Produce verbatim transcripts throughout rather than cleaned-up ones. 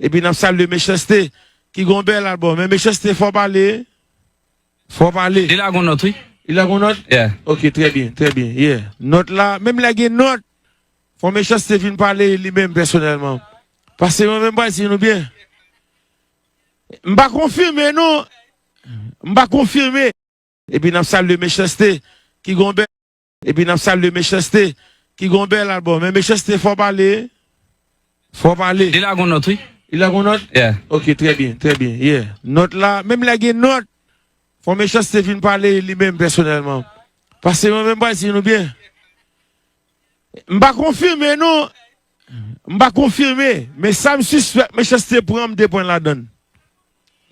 Epi n ap salye Mechanste ki gen yon bèl albòm. Men Mechanste fò pale. Fò pale. Li lage yon nòt, wi. Li lage yon nòt? Yeah. Ok, trè byen, trè byen. Yeah. Nòt la, menm lè gen nòt, fò Mechanste vin pale li menm pèsonèlman. Paske mwen menm pa di nou byen. M pa konfime non. M pa konfime. Epi n ap salye Mechanste ki gen yon bèl Epi n ap salye Mechanste ki gen yon bèl albòm. Men Mechanste fò pale. Fò pale. Li lage yon nòt, wi. Li lage yon nòt? Yeah. Ok, trè byen, trè byen. Yeah. Nòt la, menm lè gen nòt, fò Mechanste vin pale li menm pèsonèlman. Paske mwen menm pa di nou byen. M pa konfime non. M pa konfime. Men sa m sispèk Mechanste pran, m te pran ladan l.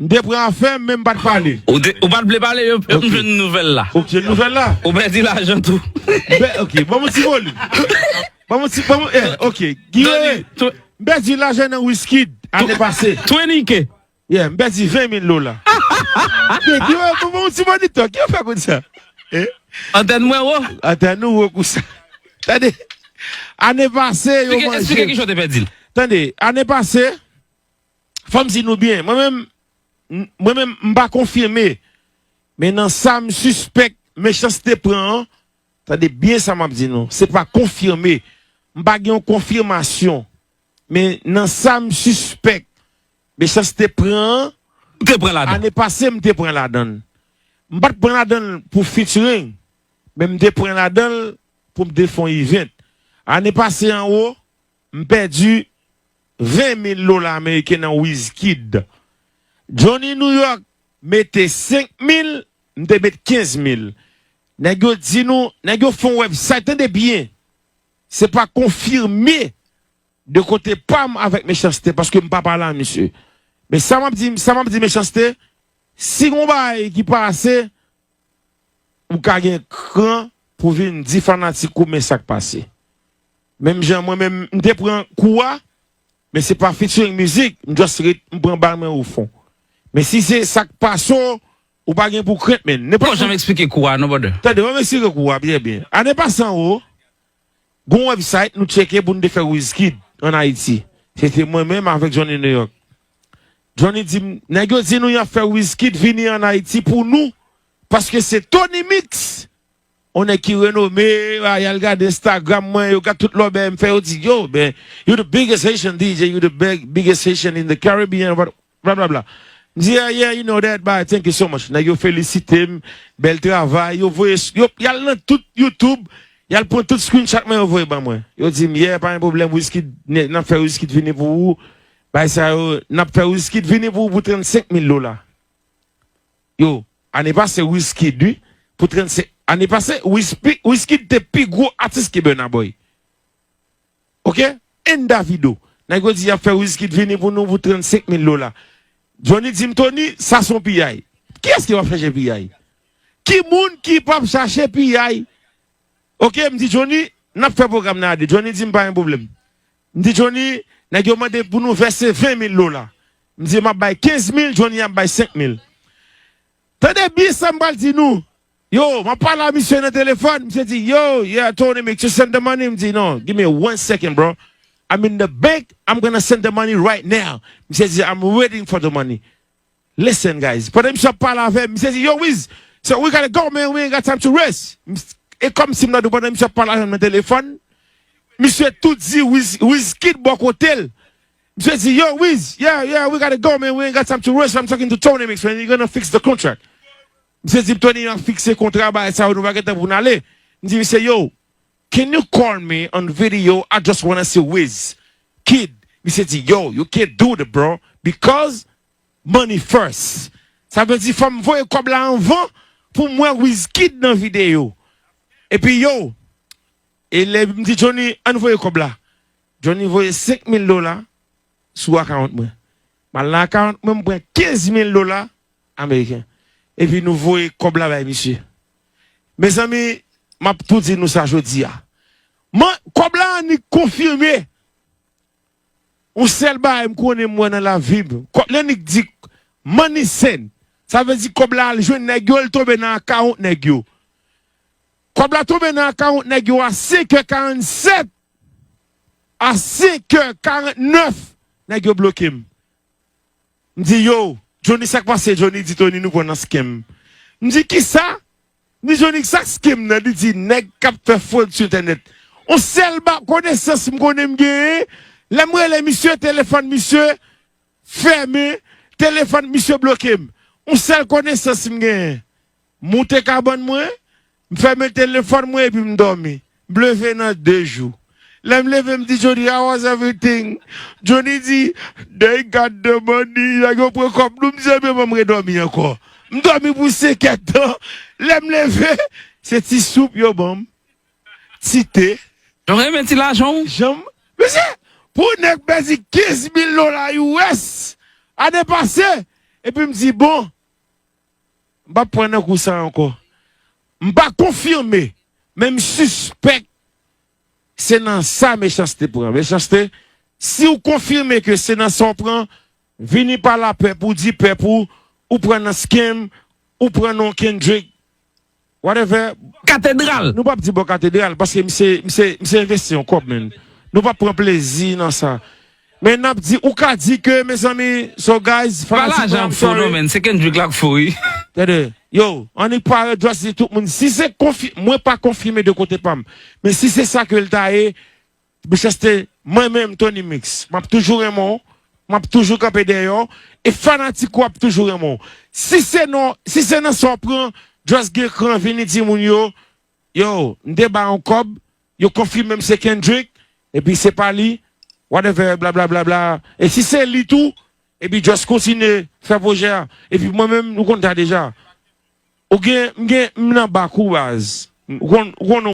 M te pran afè m, men m pa t pale. Ou te, ou pa t vle pale, yo, yo m jwenn nouvèl la. Ok, nouvèl la. Ou pèdi lajan tou. M pè-, ok, ban m yon ti volim. Ban m yon ti, ban m, eh, ok. Giwe, m pèdi lajan nan Wizkid ane pase. Twinike. Yeah, m pèdi ven mil dola. Giwe, ban m yon ti monitò, ki yo fè konn sa? Eh? Antèn mwen wo. Antèn nou wo konsa. Tande, ane pase, yo manje. Eksplike ki jan w te pèdi l. Tande, ane pase, fò m di nou byen, mwen menm, m-, mwen menm, m pa konfime, men nan sa m sispèk Mechanste pran an, tande byen sa m ap di nou, se pa konfime, m pa gen yon konfimasyon, men nan sa m sispèk Mechanste pran an, ou te pran ladan. Ane pase, m te pran ladan l. M pa t pran ladan l pou featuring, men m te pran ladan l pou m te fè yon event. Ane pase an wo, m pèdi ven mil dola ameriken nan Wizkid. Johnny New York mete senk mil, m te met kenz mil. Nèg yo di nou, nèg yo fè yon website, tande byen. Se pa konfime de kote pa m avèk Mechanste, paske m pa pale a misye. Men sa m ap di, sa m ap di Mechanste, si gon bagay ki pase, ou ka gen kran pou vin di fanatik ou men sa k pase. Menm jan mwen menm, m te pran kou a, men se pa featuring mizik, m just ret, m pran bal mwen o fon. Men si se sa k pase w, ou pa gen pou krent, men nenpòt. Bon, jan m eksplike kou a, non, brother. Tande, ban m eksplike kou a byen, byen. Ane pase an wo, gon website nou tcheke pou n te fè Wizkid ann Ayiti. Se te mwen menm avèk Johnny New York. Johnny di m, nèg yo di nou y ap fè Wizkid vini ann Ayiti pou nou, paske se Tony Mix. On nèg ki renome, a, y al gade Instagram mwen, yo gad tout lòbèy m fè, yo di, "Yo, man, you the biggest Haitian D J, you the big, biggest Haitian in the Caribbean," bla, bla, bla. M di, "Yeah, yeah, you know that, but thank you so much." Nèg yo felisite m, bèl travay, yo voye, yo, y al nan tout YouTube, y al pran tout screenshot mwen, yo voye ban mwen. Yo di m, "Yeah, pa gen pwoblèm, Wizkid, n, n ap fè Wizkid vini pou ou." Bay sa yo, "N ap fè Wizkid vini pou ou pou trannsenk mil dola." Yo, ane pase Wizkid, wi, pou trannsenk, ane pase, Wizpi-, Wizkid te pi gwo atis ke Burna Boy. Ok? And Davido. Nèg yo di y ap fè Wizkid vini pou nou pou trannsenk mil dola. Johnny di m, "Tony, sa se yon piyay." Kiyès ki p ap chache piyay? Ki moun ki p ap chache piyay? Ok, m di, "Johnny, n ap fè pwogram nan a de." Johnny di m, "Pa gen pwoblèm." M di, "Johnny, nèg yo mande pou nou vèse ven mil dola." M di, "M ap bay kenz mil, Johnny ap bay senk mil." Tande byen sa m pral di nou. Yo, m ap pale a misye nan telefòn. Misye di, "Yo, yeah, Tony, make sure send the money." M di, "No, give me one second, bro. I'm in the bank. I'm gonna send the money right now." Misye di, "I'm waiting for the money." Listen, guys. Pandan misye ap pale avè m, misye di, "Yo, Wiz, so we gotta go, man. We ain't got time to rest." E kòmsi m ta di w pandan misye ap pale avè m nan telefòn, misye tou di Wiz, Wizkid bò kote l. Misye di, "Yo, Wiz, yeah, yeah, we gotta go, man. We ain't got time to rest. I'm talking to Tony Mix, man. You're gonna fix the contract." Misye di, "Tony, n ap fikse kontra, bagay sa yo, nou pa gen tan pou n ale." M di misye, "Yo, can you call me on video? I just wanna see Wiz Kid." Misye di, "Yo, you can't do that, bro, because money first." Sa vle di, fò m voye kòb la anvan pou m wè Wizkid nan videyo. Epi, yo, e lè m di Johnny, "Ann voye kòb la." Johnny voye senk mil dola sou akawont mwen. M al nan akawont mwen, m pran kenz mil dola ameriken. Epi nou voye kòb la bay misye. Mezanmi, m ap tou di nou sa jodi a. Man, kòb la annik konfime. Yon sèl bagay m konnen m wè nan lavi m. Kòb la annik di money send. Sa vle di kòb la al jwenn nèg yo, l tonbe nan akawont nèg yo. Kòb la tonbe nan akawont nèg yo a senk è karannsèt. A senk è karantnèf, nèg yo bloke m. M di, yo, Johnny, sa k pase? Johnny di, Tony, nou pran nan scam. M di, kisa? M di, Johnny, sa k scam nan? Li di, nèg k ap fè frod sou entènèt. On sèl ba konesans m konnen m genyen, lè m rele misye, telefòn misye fèmen, telefòn misye bloke m. On sèl konesans m genyen. Moute kabann mwen, m fèmen telefòn mwen epi m dòmi. M leve nan de jou. Lè m leve, m di Johnny, how was everything? Johnny di, they got the money, nèg yo pran kòb nou, m di, ebyen, ban m redòmi ankò. M dòmi pou senkèt tan. Lè m leve, se ti soup yo ban m, ti te. Yo renmen ti lajan w. Janm, mesye, pou nèg pèdi kenz mil dola U S ane pase, epi m di, bon, m p ap pran nan kou sa ankò. M pa konfime, men m sispèk se nan sa Mechanste pran. Mechanste, si w konfime ke se nan sa w pran, vini pa lapè pou di pèp ou, ou pran nan scam, ou pran nan Kendrick, whatever. Katedral. Nou p ap di bò katedral, paske misye, misye, misye envesti yon kòb, men. Nou p ap pran plezi nan sa. Men n ap di, ou ka di ke, mezanmi, so guys, pa fanatik mwen, lajan I'm k fou, non, sorry. Men, se Kendrick la k fou, wi. Tande, yo, annik pare, just di tout moun, si se konfi-, mwen pa konfime de kote pa m, men si se sa ke l ta ye, Mechanste, mwen menm, Tony Mix, m ap toujou renmen w, m ap toujou kanpe dèyè w, e fanatik ou ap toujou renmen w. Si se non, si se nan sa w pran, just gen kran vini di moun yo, yo, m te ba yon kòb, yo konfime m se Kendrick, epi se pa li, whatever, bla bla bla bla. E si se li tou, epi just kontinye fè pwojè a. Epi mwen menm, nou konn sa deja. Ou gen, m gen, m nan bak ou, baz. Ou konn, ou konn